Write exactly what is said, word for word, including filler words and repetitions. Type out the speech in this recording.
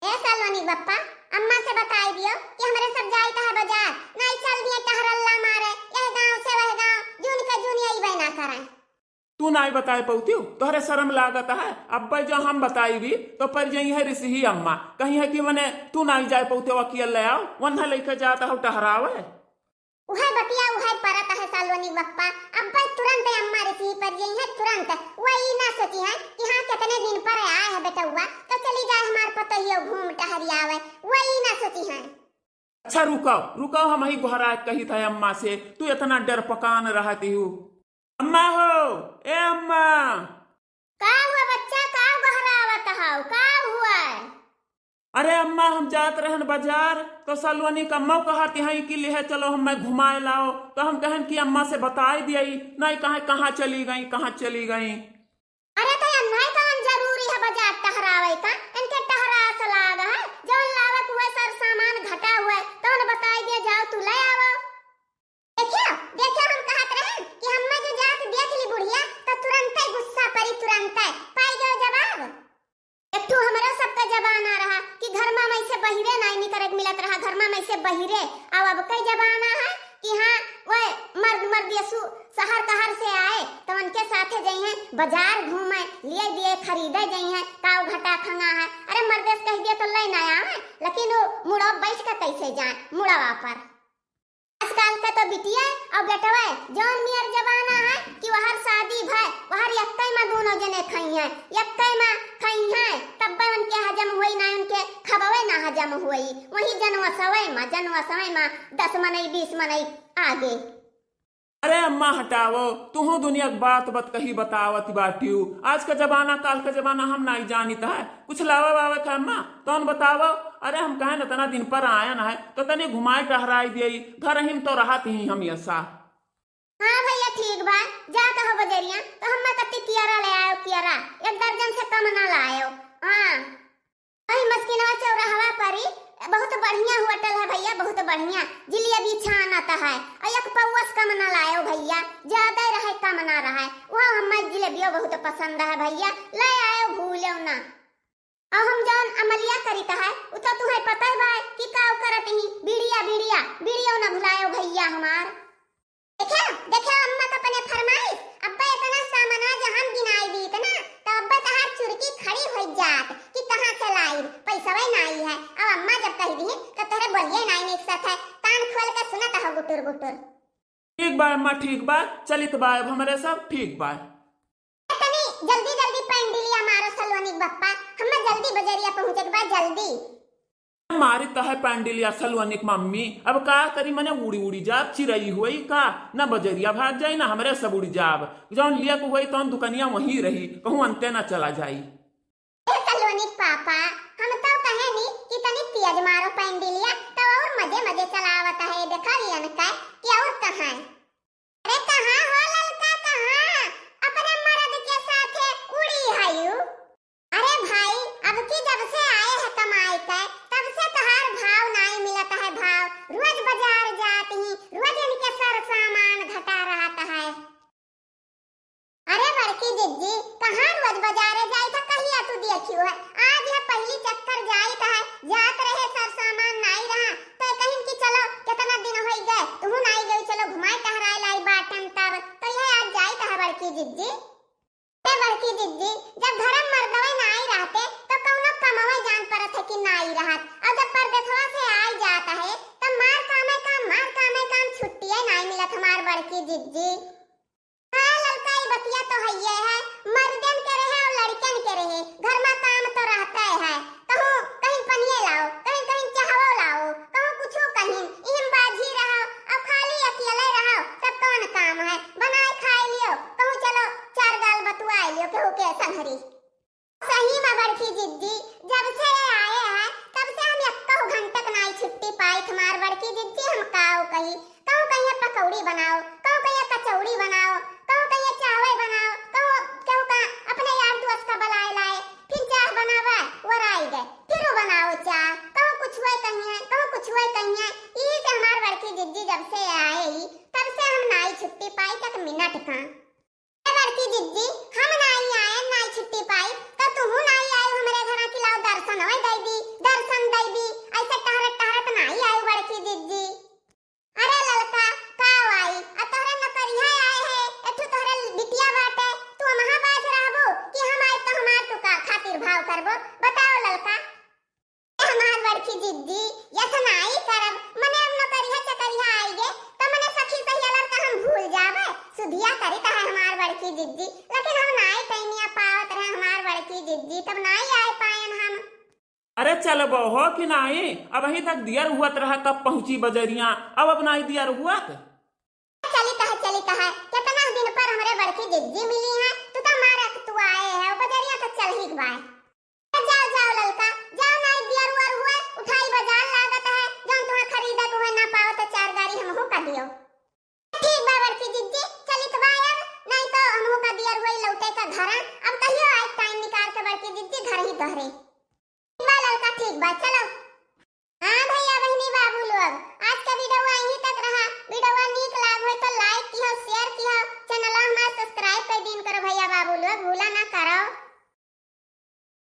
ए सलोनी बप्पा, अम्मा से बताई दियो कि हमरे सब जाइत है बजार, नाहीं चल दिए टहरल्ला मारे, यह गाँव से वह गाँव, जून के जून अइबे ना करे। तू नाहीं बताए पउतिउ, तोहरे सरम लागत है। अब्बे जो हम बताइबी तो पर जइहैं रिसही अम्मा, कहिहैं कि मने तू नाहीं जाए पउतिउ, अकिया ले आओ, वन्हा लइके जात हौ टहरावे। उहै बतिया उहै परत है सलोनी बप्पा, अब्बे तुरंत अम्मा रिसही पर जइहैं तुरंत। वह ई ना सोचिहैं कि हाँ केतने दिन पर आए है बेटउआ, तो चली जाए हमार पतोहियो घूम टहरि आवे, वह ई ना सोचिहैं। अच्छा रुकउ, रुकउ, हमहीं गोहराए कहित है अम्मा से, तू एतना डरपकान रहतिउ। अम्मा हो, ए अम्मा। का हुआ बच्चा, का गोहरावत हौ, का हुआ? अरे अम्मा, हम जात रहन बजार, तो सलोनी क अम्मा कहति हैं कि लिहे चलो हम्मै घुमाए लाओ, तो हम कहन कि अम्मा से बताए दियई, नाहीं कहाँ, कहाँ चली गईं, कहाँ चली गईं। अरे तो एन्है कौन जरूरी है बजार टहरावे का? इनके टहरा से लाग है, जौन लावत हुए सर सामान घटा हुए, तौन बताई दे जाओ तू ले आवो। देखियो, देखियो हम कहत रहन कि हम्मे जो जात देख ली बुढ़िया तो तुरंतै गुस्सा परी, तुरंतै पाई गयो जवाब। एक ठो हमरो सबका जमाना रहा कि घर मा मइसे बहिरे नाई निकरे के मिलत रहा, घर मा मइसे बहिरे। अब अब कई जमाना है कि हाँ, वो मर्द मर्द यसु शहर कहर से आए तो उनके साथे जइहैं, बजार घूमे, लिए दिए खरीदे जइहैं, काऊ घटा खंगा है। अरे मर्दे से कह दिए तो ले ना आवे, लेकिन वो मुड़ो बैठ के कैसे जाए मुड़वा पर। आजकल के तो बिटिया और बेटवा जौन मियर जमाना है कि वहर शादी भय, वहर यक्कै मा दोनों जने खइहैं, यक्कै मा खइहैं, तब्बे उनके हजम होई ना, उनके खबवे ना हजम होई। वही जनवसवे मा, जनवसवे मा दस मनई, बीस मनई आगे। अरे अम्मा हटावो, तुहू दुनिया के बात बतकही बतावत बाटिउ। आज का जमाना, काल का जमाना हम नाई जानित है। कुछ लावे वावे का अम्मा, तौन बतावो। अरे हम कहन एतना दिन पर आयन है, तो तनी घुमाए टहराई दियई, घर हिम तो रहत ही हम यसा। हाँ भइया ठीक बा, जात हो बजरिया, तो हम्मा कत्ती कियरा ले आयो, कियरा, एक दर्जन से कम ना लायो। हाँ। वही मस्किनवा चौराहवा परी बहुत बढ़िया होटल है भइया, बहुत बढ़िया। जिलेबी छानत है, और एक पौवा से कम ना लायो भइया, ज्यादा रहे कम ना रहे। वह हम्मे जिलेबियो बहुत पसंद है भइया, ले आयो भूलो ना। और हम जौन अमलिया करित है, उ तो तुहैं पता ही बा कि का करत ही, बीड़िया, बीड़िया, बीड़ियो ना भुलायो भइया हमार। देखे, देखे अम्मा का अपने फरमाइश, अब्बे इतना सामाना जहाँ गिनाई दीत ना, तो अब्बे तहार चुरकी खड़ी होइ जात कि कहाँ से लाई, पैसवे नाई है। अब अम्मा जब कह दी तो तोहरे बोलिए नाई निकसत है, कान खोल के सुनत हो गुटुर गुटुर। ठीक बा अम्मा, ठीक बा, चलित बा अब हमरे सब, ठीक बा। तनी जल्दी जल्दी पैंडिलिया मारो सलोनी के बप्पा, हम्मे जल्दी बजरिया पहुँचे के बा, जल्दी। मारी तो है पैंडिलिया सलोनी के मम्मी, अब का करी, मने उड़ी उड़ी जाब, चिरई होई का, ना बजरिया भाग जाई, ना हमरे सब उड़ी जाब। जौन लिया के होई तौन दुकनिया वहीं रही, कहूँ अंते ना चला जाई। ए सलोनी के पापा, हम तो कहे नी कि तनी तेज मारो पैंडिलिया, तो और मजे मजे चलावत है, देखा लियन का कि और कहाँ है। अरे कहाँ हो ललका, कहाँ? अपने मर्द के साथे उड़ी हयू। अरे भाई, अब की जब से आए हैं कमाई के, तब से तहार भाव नाई मिलत है भाव। रोज बजार जात ही, रोज इनके सर सामान घटा रहत है। अरे बड़की जिज्जी, कहाँ रोज बजारे जाई था, कहिया तू देखियो है? आज यह पहली चक्कर जाई था, जात रहे सर सामान नाई रहा, तो कहिन कि चलो, कितना दिन होई गए, तुहू नाई गई, चलो घुमाए टहराए लाई बाटन तब, तो यह आज जाई था बड़की जिज्जी। ए बड़की जिज्जी, जब घरम मर्दवे नाई रहते, तो कौनो कमवे जान परत है कि नाई रहत, और जब परदेसवा से आई जात है, तब मार कामे काम, मार कामे काम, छुट्टिए नाई मिलत हमार बड़की जिज्जी। हाँ ललका, ई बतिया तो हइये है, मर्दन के रहे और लड़कन के रहे, घर मा काम तो रहते है। कहूँ कहीं पनिये लाओ, कहीं कहीं चाहवो लाओ, कहूँ कुछो कहीं, इहम बाझी रहो, अब खाली अकेले रहो, तब कौन काम है? बनाए खाए लियो, कहूँ चलो चार गाल बतुआए लियो, केहू के संघरी। सही मा बड़की जिज्जी, जब से ये आए हैं, तब से हम एक्को घंटक नाई छुट्टी पाई। हमार बड़की जिज्जी, हम काऊ कही, कहूँ कहिए पकौड़ी बनाओ, कहूँ कहिए कचौड़ी बनाओ, कहूँ कहिए चावल बनाओ, कहूँ, कहूँ का अपने यार दोस्त का बुलाए लाए, फिर चाह बनावा, वो राई गए, फिर वो बनाओ चाह, कहूँ कुछ हुए कहिए, कहूँ कुछ हुए कहिए। यही से हमार बड़की जिज्जी जब से आए ही, तब से हम नाई छुट्टी पाई एक मिनट का। ए बड़की जिज्जी, हम नाई आए, नाई छुट्टी पाई, तो तुहू नाई आए हमरे घरा कि लाओ दर्शन होए दे दी, दर्शन जिज्जी, यस नाई करब, मने अब नौकरिया चकरिया आइगे, त मने सखी सहेलर का हम भूल जाबे। सुधिया करित है हमार बड़की जिज्जी, लेकिन हम नाई टैनिया पावत रहे हमार बड़की जिज्जी, तब नाई आए पायन हम। अरे चलबो हो कि नाई, अबहीं तक दियर हुअत रहा, कब पहुँची बजरिया, अब, अब नाई दियर हुअत। चलित है, चलित है, केतना दिन पर हमरे बड़की जिज्जी मिली है, तू तो मारे अकतुआए है, बजरिया तो चलही के बाय। जाओ, जाओ ललका, जाओ, नाई दियर उयर हुए, उठाई बाजार लागत है, जौन तुहाँ खरीदे के हुए ना पाओ तो चार गारी हमहू का दियो। ठीक बा बड़की जिज्जी, चलित बा अब, नाई तो हमहू का दियर हुए लौटे का घरा, अब कहियो आए टाइम निकाल के बड़की जिज्जी घर ही तोहरे। ठीक बा ललका, ठीक बा, चलो। हाँ भैया, बहिनी, बाबू लोग, आज का वीडियो यहीं तक रहा। वीडियो नीक लाग होय तो like किहो, share किहो, channel हमार subscribe कर दीन करो भैया, बाबू लोग, भूला